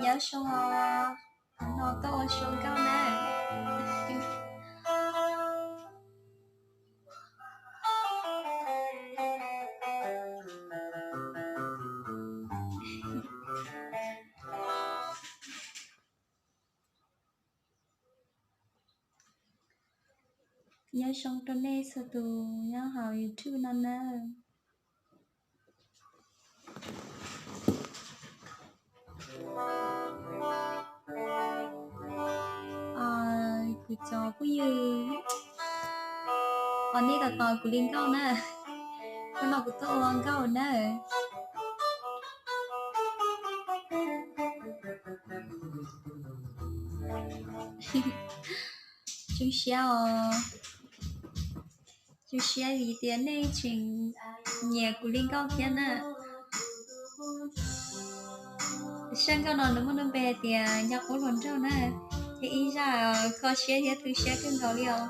Nyob zoo os, hnub no tuaj ua show nkauj na. Nyob zoo rau nej txhua tus nyob hauv YouTube no nawb. Kuv cov phooj ywg, os nej tos tos kuv li nkauj na, hnub no kuv tuaj ua nkauj na. Zoo siab os, zoo siab vim tias nej tseem nyiam kuv li nkauj thiab na. Sab nkauj no nws muaj lub npe hais tias nco qub hluas nraug na, ces ib zaj kho siab thiab tu siab kawg nkaus li os.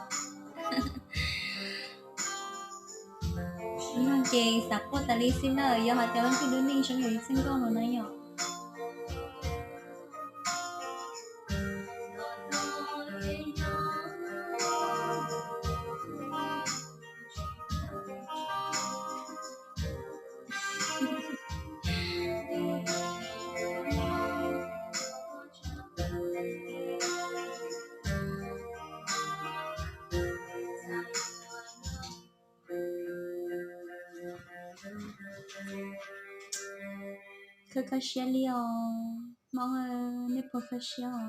Ib leeg ces xav quaj tas li xwb na, yog hais tias leej twg lub neej zoo yam li txij nkauj no na yom. Kho kho siab li os, Hmoob, nej puas kho siab os?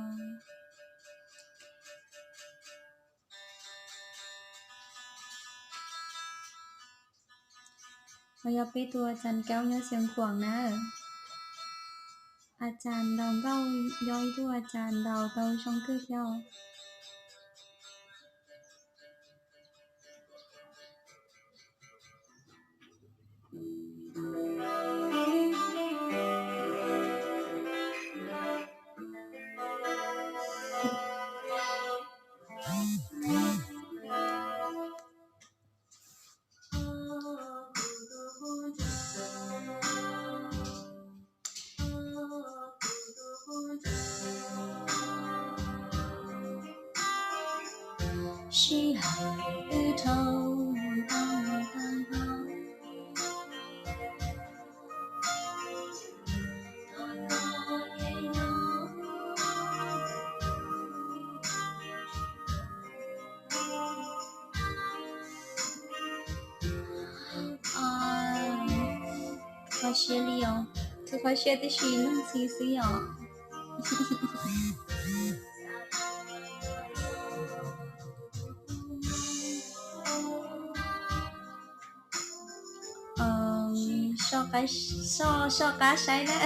Ho yog peb tus a cas kaub nyob Xeev Khuam na. A cas ntaus nkauj, yog ib tug a cas ntaus tau zoo kawg thiab. Sij hawm wb dhau ntau ntau. Kho siab li os, kho kho siab tib si, luag ntxhi xwb yom. Soj qab saib na.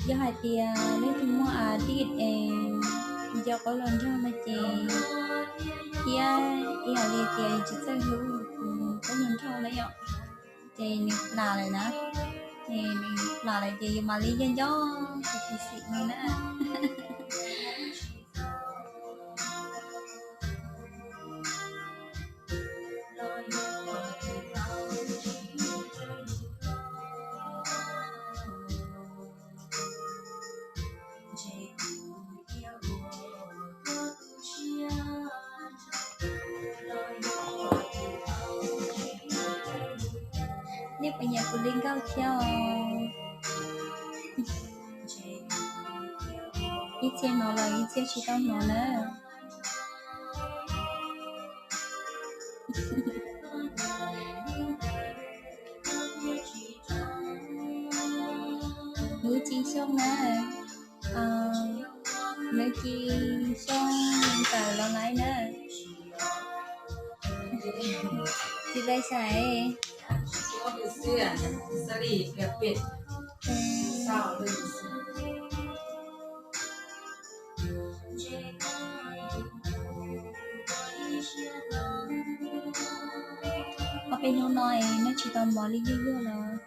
Yog hais tias leej twg muaj a dij es nco qub hluas nraug no ces, thiab ib yam li tias tsis txawj hlub qub hluas nraug na yom, ces nws plam lawm na, ces nws plam lawm ces yus mam li nco nco tus xim nws na. Nej puas nyiam kuv li nkauj thiab os? Ib txhia hnov los ib txhia tsis tau hnov na. Hwv Ci Xyooj na, Hwv Ci Xyooj ntawm Los Laiv na. Tsis pais xais. Ob peb hnub no es noj tsis tau mov li yuag yuag los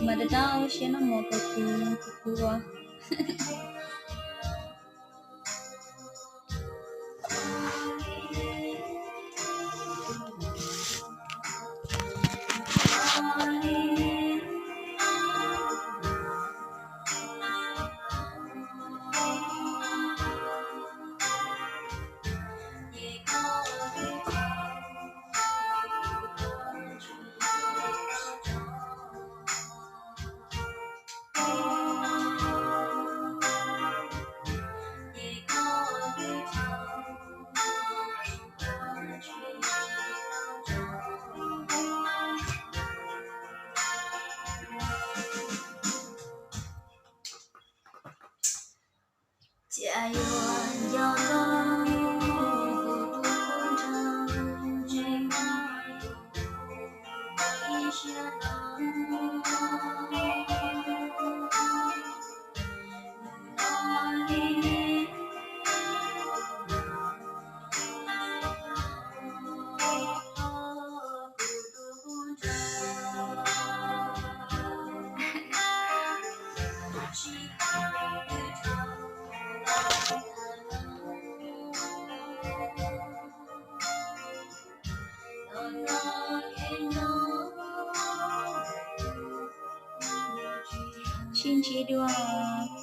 mas rau rau siab noj mov kawg kuv kuv kuv ua. Sib ntsib dua.